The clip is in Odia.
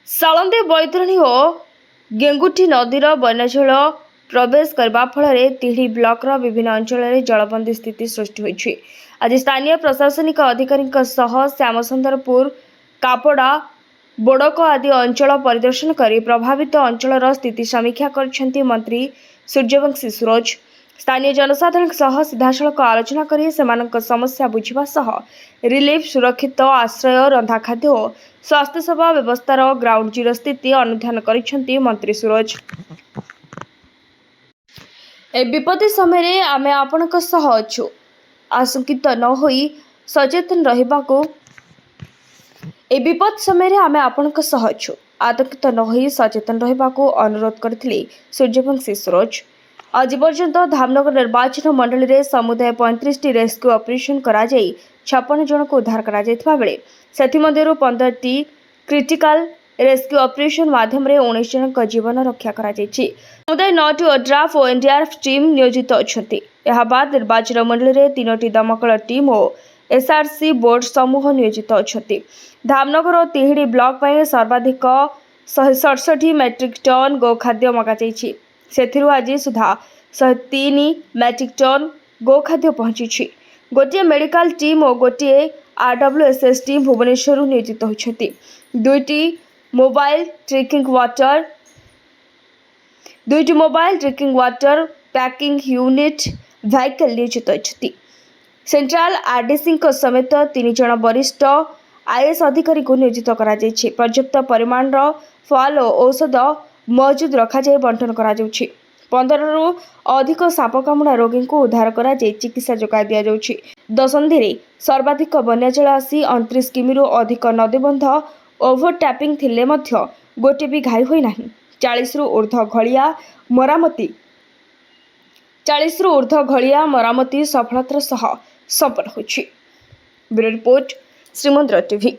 ସାଳନ୍ଦୀ, ବୈତରଣୀ ଓ ଗେଙ୍ଗୁଟି ନଦୀର ବନ୍ୟାଜଳ ପ୍ରବେଶ କରିବା ଫଳରେ ତିହିଡ଼ି ବ୍ଲକର ବିଭିନ୍ନ ଅଞ୍ଚଳରେ ଜଳବନ୍ଦୀ ସ୍ଥିତି ସୃଷ୍ଟି ହୋଇଛି। ଆଜି ସ୍ଥାନୀୟ ପ୍ରଶାସନିକ ଅଧିକାରୀଙ୍କ ସହ ଶ୍ୟାମସୁନ୍ଦରପୁର, କାପଡ଼ା, ବୋଡ଼କ ଆଦି ଅଞ୍ଚଳ ପରିଦର୍ଶନ କରି ପ୍ରଭାବିତ ଅଞ୍ଚଳର ସ୍ଥିତି ସମୀକ୍ଷା କରିଛନ୍ତି ମନ୍ତ୍ରୀ ସୂର୍ଯ୍ୟବଂଶୀ ସୂରଜ। ସ୍ଥାନୀୟ ଜନସାଧାରଣଙ୍କ ସହ ସିଧାସଳଖ ଆଲୋଚନା କରି ସେମାନଙ୍କ ସମସ୍ୟା ବୁଝିବା ସହ ରିଲିଫ୍, ସୁରକ୍ଷିତ ଆଶ୍ରୟ, ରନ୍ଧାଖାଦ୍ୟ ଓ ସ୍ୱାସ୍ଥ୍ୟସେବା ବ୍ୟବସ୍ଥାର ଗ୍ରାଉଣ୍ଡ ଜିରୋ ସ୍ଥିତି ଅନୁଧ୍ୟାନ କରିଛନ୍ତି ମନ୍ତ୍ରୀ ସୂରଜ। ଏ ବିପତ୍ତି ସମୟରେ ଆମେ ଆପଣଙ୍କ ସହ ଅଛୁ, ଆଶଙ୍କିତ ନ ହୋଇ ସଚେତନ ରହିବାକୁ। ଏ ବିପଦ ସମୟରେ ଆମେ ଆପଣଙ୍କ ସହ ଅଛୁ, ଆତଙ୍କିତ ନ ହୋଇ ସଚେତନ ରହିବାକୁ ଅନୁରୋଧ କରିଥିଲେ ସୂର୍ଯ୍ୟବଂଶୀ ସୂରଜ। ଆଜି ପର୍ଯ୍ୟନ୍ତ ଧାମନଗର ନିର୍ବାଚନ ମଣ୍ଡଳୀରେ ସମୁଦାୟ 35ଟି ରେସ୍କ୍ୟୁ ଅପରେସନ କରାଯାଇ 56 ଜଣଙ୍କୁ ଉଦ୍ଧାର କରାଯାଇଥିବା ବେଳେ ସେଥିମଧ୍ୟରୁ 15ଟି କ୍ରିଟିକାଲ ରେସ୍କ୍ୟୁ ଅପରେସନ ମାଧ୍ୟମରେ 19 ଜଣଙ୍କ ଜୀବନ ରକ୍ଷା କରାଯାଇଛି। ସମୁଦାୟ ନଅଟି ଓଡ୍ରାଫ୍ ଓ ଏନ୍ଡିଆର୍ଏଫ୍ ଟିମ୍ ନିୟୋଜିତ ଅଛନ୍ତି। ଏହାବାଦ ନିର୍ବାଚନ ମଣ୍ଡଳୀରେ ତିନୋଟି ଦମକଳ ଟିମ୍ ଓ ଏସ୍ଆର୍ସି ବୋଟ୍ ସମୂହ ନିୟୋଜିତ ଅଛନ୍ତି। ଧାମନଗର ଓ ତିହିଡ଼ି ବ୍ଲକ ପାଇଁ ସର୍ବାଧିକ 167 ମେଟ୍ରିକ୍ ଟନ୍ ଗୋଖାଦ୍ୟ ମଗାଯାଇଛି। ସେଥିରୁ ଆଜି ସୁଦ୍ଧା 103 ମେଟ୍ରିକ୍ ଟନ୍ ଗୋଖାଦ୍ୟ ପହଞ୍ଚିଛି। ଗୋଟିଏ ମେଡିକାଲ ଟିମ୍ ଓ ଗୋଟିଏ ଆରଡବ୍ଲ୍ୟୁଏସ୍ଏସ୍ ଟିମ୍ ଭୁବନେଶ୍ୱରରୁ ନିୟୋଜିତ ହୋଇଛନ୍ତି। ଦୁଇଟି mobile drinking water packing unit vehicle ନିୟୋଜିତ ଅଛନ୍ତି। ସେଣ୍ଟ୍ରାଲ ଆରଡିସିଙ୍କ ସମେତ ତିନି ଜଣ ବରିଷ୍ଠ ଆଇଏଏସ୍ ଅଧିକାରୀଙ୍କୁ ନିୟୋଜିତ କରାଯାଇଛି। ପର୍ଯ୍ୟାପ୍ତ ପରିମାଣର ଫୁଏଲ ଓ ଔଷଧ ମହଜୁଦ ରଖାଯାଇ ବଣ୍ଟନ କରାଯାଉଛି। 15ରୁ ଅଧିକ ସାପ କାମୁଡ଼ା ରୋଗୀଙ୍କୁ ଉଦ୍ଧାର କରାଯାଇ ଚିକିତ୍ସା ଯୋଗାଇ ଦିଆଯାଉଛି। ଦଶନ୍ଧିରେ ସର୍ବାଧିକ ବନ୍ୟାଜଳ ଆସି 29 କିମିରୁ ଅଧିକ ନଦୀବନ୍ଧ ଓଭରଟପିଂ ଥିଲେ ମଧ୍ୟ ଗୋଟିଏ ବି ଘାଇ ହୋଇନାହିଁ। 40ରୁ ଉର୍ଦ୍ଧ୍ୱ ଘଳିଆ ମରାମତି ସଫଳତାର ସହ ସମ୍ପନ୍ନ ହୋଇଛି। Bureau report, Shrimandir TV.